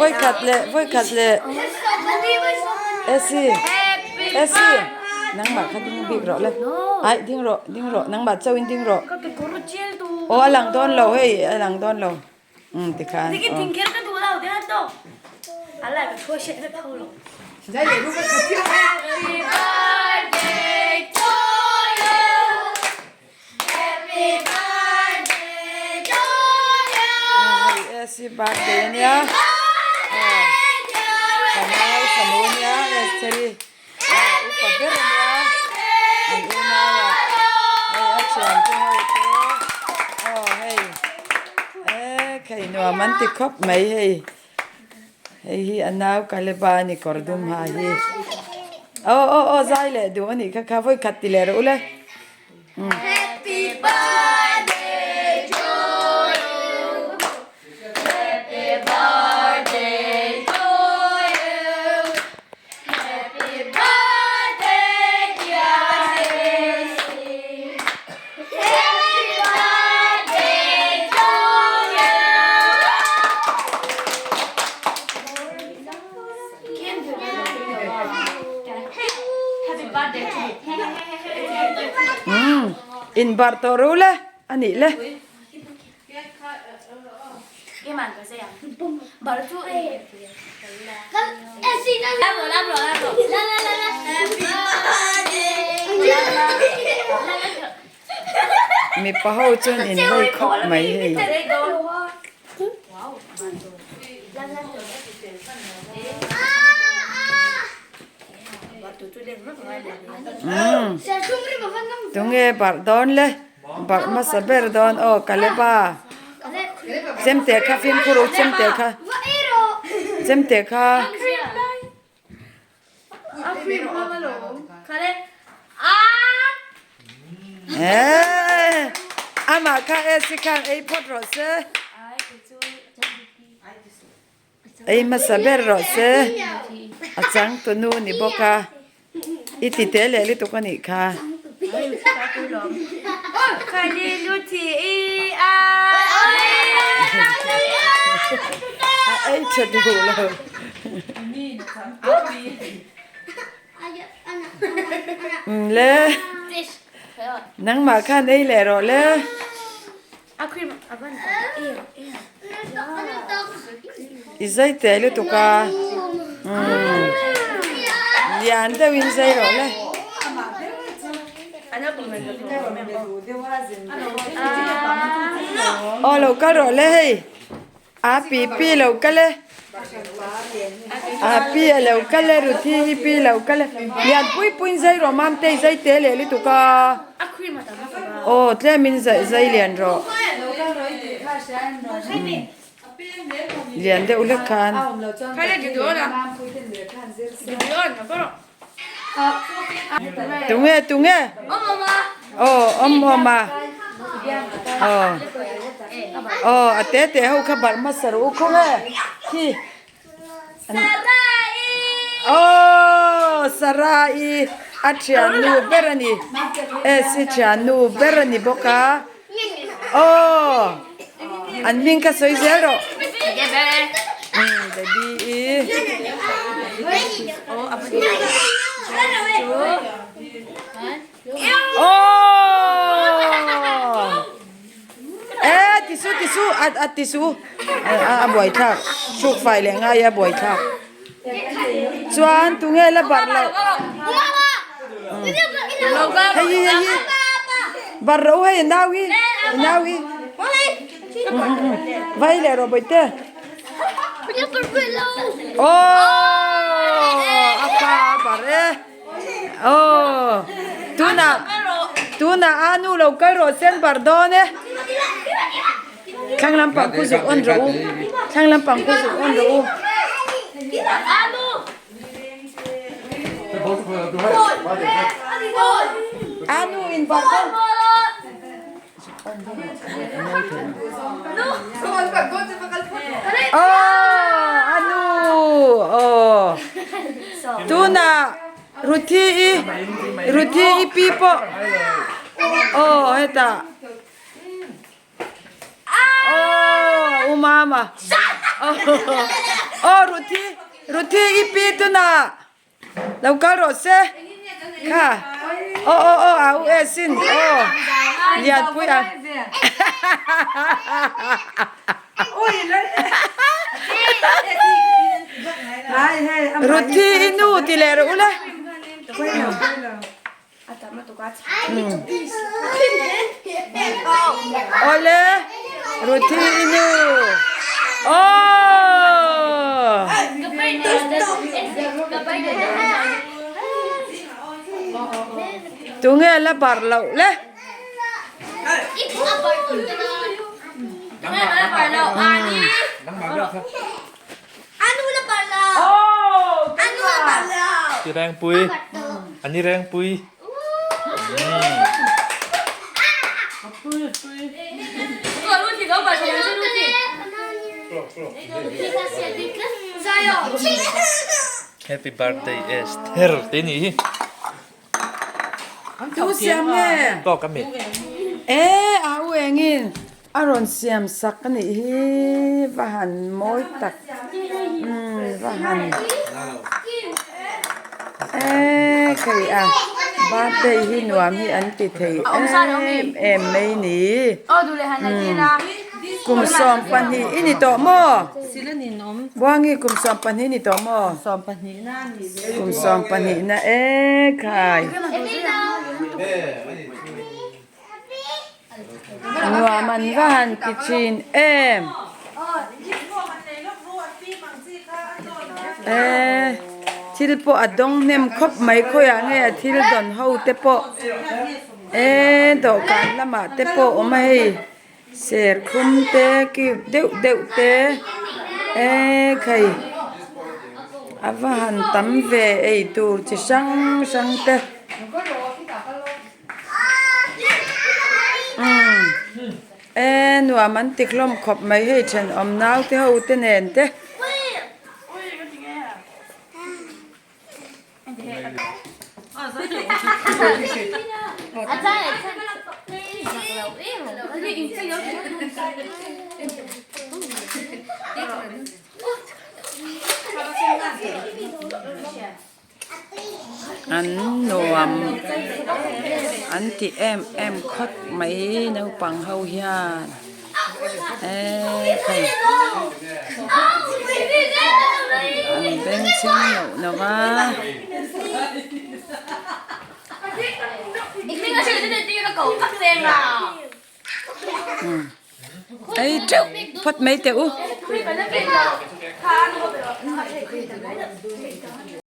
Vawikhat leh vawikhat leh Esi Esi nangmah kha ding bik rawh le aih ding rawh ding rawh nangmah chauhin ding rawh aw a lang dawn lo hei a lang dawn lo umm tikhan aw. Hei birthday ania ka nau fanu ania Esther-i upa ber ania an unau ah hei a thian te ho te aw hei e khei nuam an ti khawp mai hei hei hi a nau Kaleba a ni kawr dum ha hi aw aw aw zai leh duh a nih kha kha vawi khat ti leh rawh u le. Happy birthday to you Happy birthday to you Happy birthday dear Stacy Happy birthday to you Happy birthday to Umm inbarh tawh ro le a nih le. Mipa ho chuan in hawi khawp mai hei. Tunge barh dawn le barh hmasa ber dawn aw Kaleba chemte kha fimkhur u chemte kha chemte kha eee amah kha AC khan ei phawt rawh se. Ei hmasa ber rawh se a changtu nu ni bawk a i ti te leh lutuk a nih kha. A ei tha duh lo. Le nangmah khan ei leh rawh le. I zai teh lutuk a umm lian deuhin zai rawh le. Aw lo kal rawh le hei. A pi pi lo kal e a pi a lo kal e Ruthi hi pi lo kal e lian pui puiin zai rawh mam te i zai te leh lutuk a aw tlemin zai zai lian rawh lian deuh hlek khan. Tunge tunge aw awm awm a aw aw a te te ho kha barh hmasa rawh u khawnge khi aw Sarai a thiannu ber a ni S i thiannu ber a ni bawk a aw an hming kha sawi zel rawh baby i. Aw e tisu tisu a a tisu a buai thlak hruk fai leh ngai a buai thlak chuan tunge la barh loh hei hi hei hi barh rawh u hei nau hi nau hi vai leh rawh bawihte. Aww a pa a barh e aww tunah tunah a nu lo kal rawh sen barh dawn e thlang lampang khu zuk on rawh u thlang lampang khu zuk on rawh u. A nu in barh dawn. Aw a nu aw tunah Ruthi i Ruthi i pi pawh aw hetah aw u mama aw. Aw Ruthi Ruthi i pi tunah lo kal rawh se kha aw aw aw a u e sin aw Lianpui a Ruthi i nu ti leh rawh u le. Awle Ruthi i nu aw. Tunge la bar loh le. Ti Rengpui ani Rengpui. Happy birthday Esther ti ni hi. Tu siam nge? Tawk a mi. E a u engin a rawn siam sak a nih hi va han mawi tak umm va han e khei a birthday hi nuam hi an ti thei em em mai ni umm kum 12 i ni tawh maw Buangi kum 12 i ni tawh maw. Kum 12 na e khai. Nuam an va han ti thin em. E thil pawh a dawng hnem khawp mai khawiah nge a thil dawn ho te pawh e dawhkan lamah te pawh awm a hei. Serthlum te cute deuh deuh te eee khai a va han tam ve ei tur chi hrang hrang te umm eee nuam an ti hlawm khawp mai hei thenawm naute ho te nen te. An nuam an ti em em khawp mai naupang ho hian eee hei an bengchheng loh lo va. Ei teuh phawt mai teh u.